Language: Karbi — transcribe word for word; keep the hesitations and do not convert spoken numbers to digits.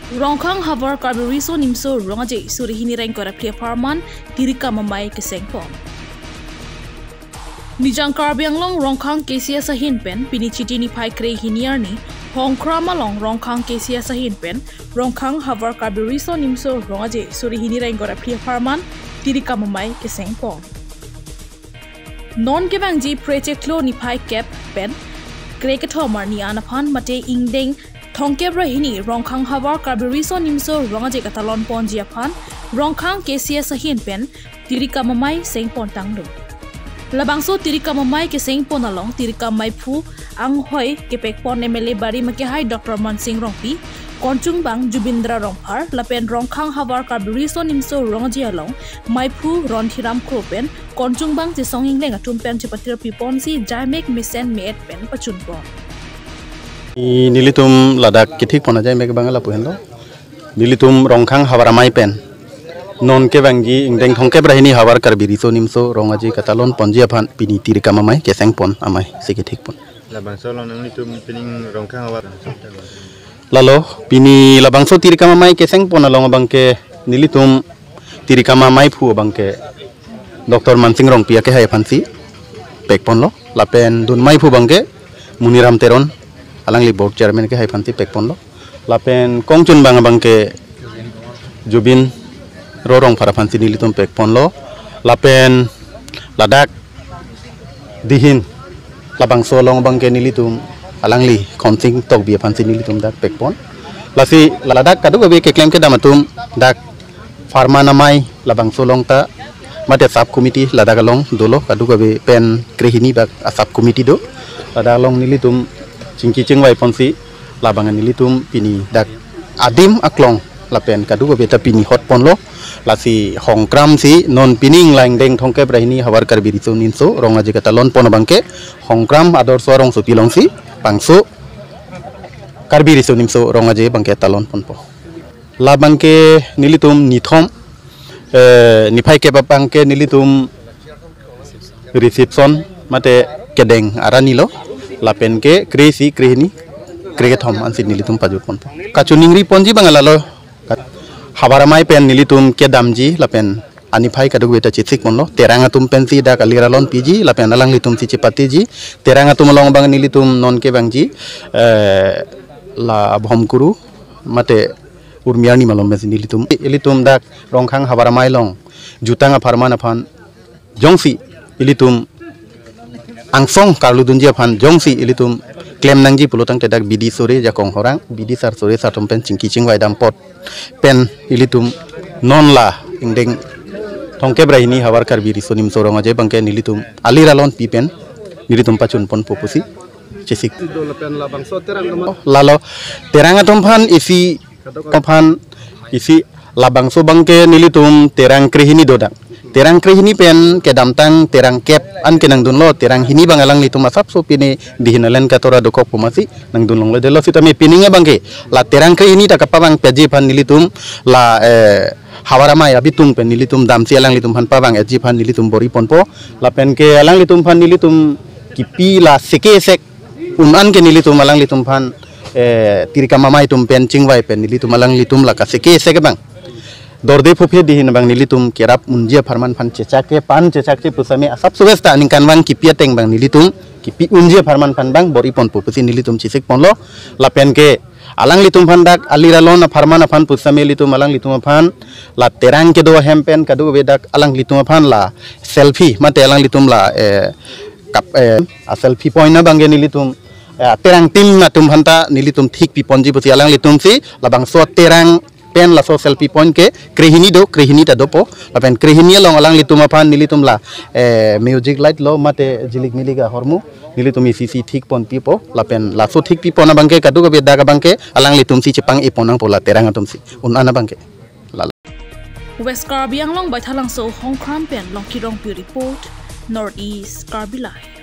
Rongkhang Havar Karbi Riso Nimso Rong Aje suri hini ra ingkoi ra phli apharman tirikam amei kesengpon. Nijang Karbi Anglong Rongkhang K C S ahin pen pini Chiti niphai kre hini arni Hongkram along Rongkhang K C S ahin pen Rongkhang Havar Karbi Riso Nimso Rong Aje suri hini ra ingkoi ra phli apharman tirikam amei kesengpon. Non kevangji Phre chiklo niphai kep pen kre kethom arni an aphan mate ingdeng thomkep ra hini Rongkhang Havar Karbi Riso Nimso Rong Aje katalon ponji aphan Rongkhang K C S ahin pen tirikam amei sengpon tanglo. Labangso tirikam amei kesengpon along tirikam meiphu anghoi kepekpon M L A barim akehai Doctor Mansing Rongpi, konchungbang Jubindra Rongphar lapen Rongkhang Havar Karbi Riso Nimso Rong Aje along meiphu Ronthiram Kro pen konchungbang Chesong Engleng atum pen chepatir piponsi jaimek mesen me-et pen pachunpon. I nelitum ladak kethikpon ajaimek abang lapu henlo. Nelitum Rongkhang Havar amei pen non kevangji ingdeng thomkep ra hini Havar Karbi Riso Nimso Rong Aje katalon ponji aphan pini tirikam amei kesengpon amei si kethikpon. Labangso along nanglitum pining Rongkhang Havar. Lalo, pini labangso tirikam amei kesengpon along abangke nelitum tirikam ameiphu abangke Doctor Mansing Rongpi akehai aphansi pekponlo. Lapen dun meiphu abangke Muniram Teron, alangli board chairman akehai aphansi pekponlo. Lapen kongchungbang abangke Jubindra Rongphar aphansi nelitum pekponlo. Lapen ladak dihin labangso along abangke nelitum alangli Khonsing Tokbi aphansi nelitum dak pekpon. Lasi ladak kadokave keklem kedam atum dak apharman amei labangso along ta mate sub committee ladak along dolo, kadokave pen kre hini bak a sub committee do. Ladak along nelitum chingki chingvai ponsi labang nelitum pini dak adim aklong lapen kadokave ta pini hot ponlo. Lasi Hongkram si non pining la ingdeng thomkep ra hini Havar Karbi Riso Nimso Rong Aje katalon pon abangke Hongkram adorso arongsopi alongsi bangso Karbi Riso Nimso Rong Aje abangke talon ponpo. Labangke nelitum nithom, eh, niphai kep abangke nelitum reception mate kedeng arni lo, lapenke kre isi, kre hini, kre kethom ansi nelitum pajutponpo. Kachiningri ponji abang lalo, havar amei pen nelitum kedamji lapen aniphai kadokave ta chesik ponlo. Terang atum pensi dak alir alon piji lapen alanglitum si chepatiji. Terang atum along abang nelitum non kevangji, eh, la Bhomkuru mate Urmi arni malom pensi nelitum, ilitum dak Rongkhang havar amei along jutang apharman aphan jongsi ilitum angsong karlu dunji aphan jongsi ilitum klem nangji pulotangte dak bidi sore jakong horang, bidi sar sore sar atum pen chingki chingvai dam apot pen ilitum non la ingdeng thomkep ra hini havar Karbi Riso Nimso Rong Aje abangke nelitum alir alon pi pen nelitum pachun ponpo pusi chesik. Itu lapen labangso terang teman. Lalo terang atum aphan isi aphan isi labangso abangke nelitum terang kre hini dodak. Terang kre hini pen kedamtang terang kep an kenangdunlo, terang hini abang alanglitum asapso pine dihin alen katora dokok pu masi nangdun longle detlo sitame pining abangke la terang kre hini ta kapavang peji aphan nelitum la, eh, havar amei abitung pen nelitum damsi alanglitum aphan pavang etji aphan nelitum bor-i ponpo. Lapenke alanglitum aphan nelitum kipi la seke sek un-an ke nelitum alanglitum aphan, eh, tirikam amei atum pen chingvai pen nelitum alanglitum la kaseke sek abang dorde phuphe dihin abang nelitum kerap unji apharman aphan chechak ke pan chechak che pusitame asapso besta aningkanvang kipi ateng abang nelitum kipi unji apharman aphan abang bor-i ponpo pusi nelitum chesik ponlo. Lapenke alanglitum aphan dak alir alon apharman aphan pusitame ilitum alanglitum aphan la terang kedo ahem pen kadokave dak alanglitum aphan la selfie mate alanglitum la, eh, kap, eh, a selfie point abangke nelitum, eh, terang team atum aphan ta nelitum thik pi ponji pusi alanglitum si labangso terang pen laso selfie point ke kre hini do, kre hini ta dopo. Lapen kre hini along alanglitum aphan nelitum la, eh, music light lo mate jilik milik ahormu nelitum isi isi thik pon pipo. Lapen laso thik pi pon abangke kadokave dak abangke alanglitum si chepang-i pon nangpo la terang atum si un-an abangke. Lala. West Karbi Anglong Baithalangso Hongkram pen Longki Rongpi report, North East Karbi Live.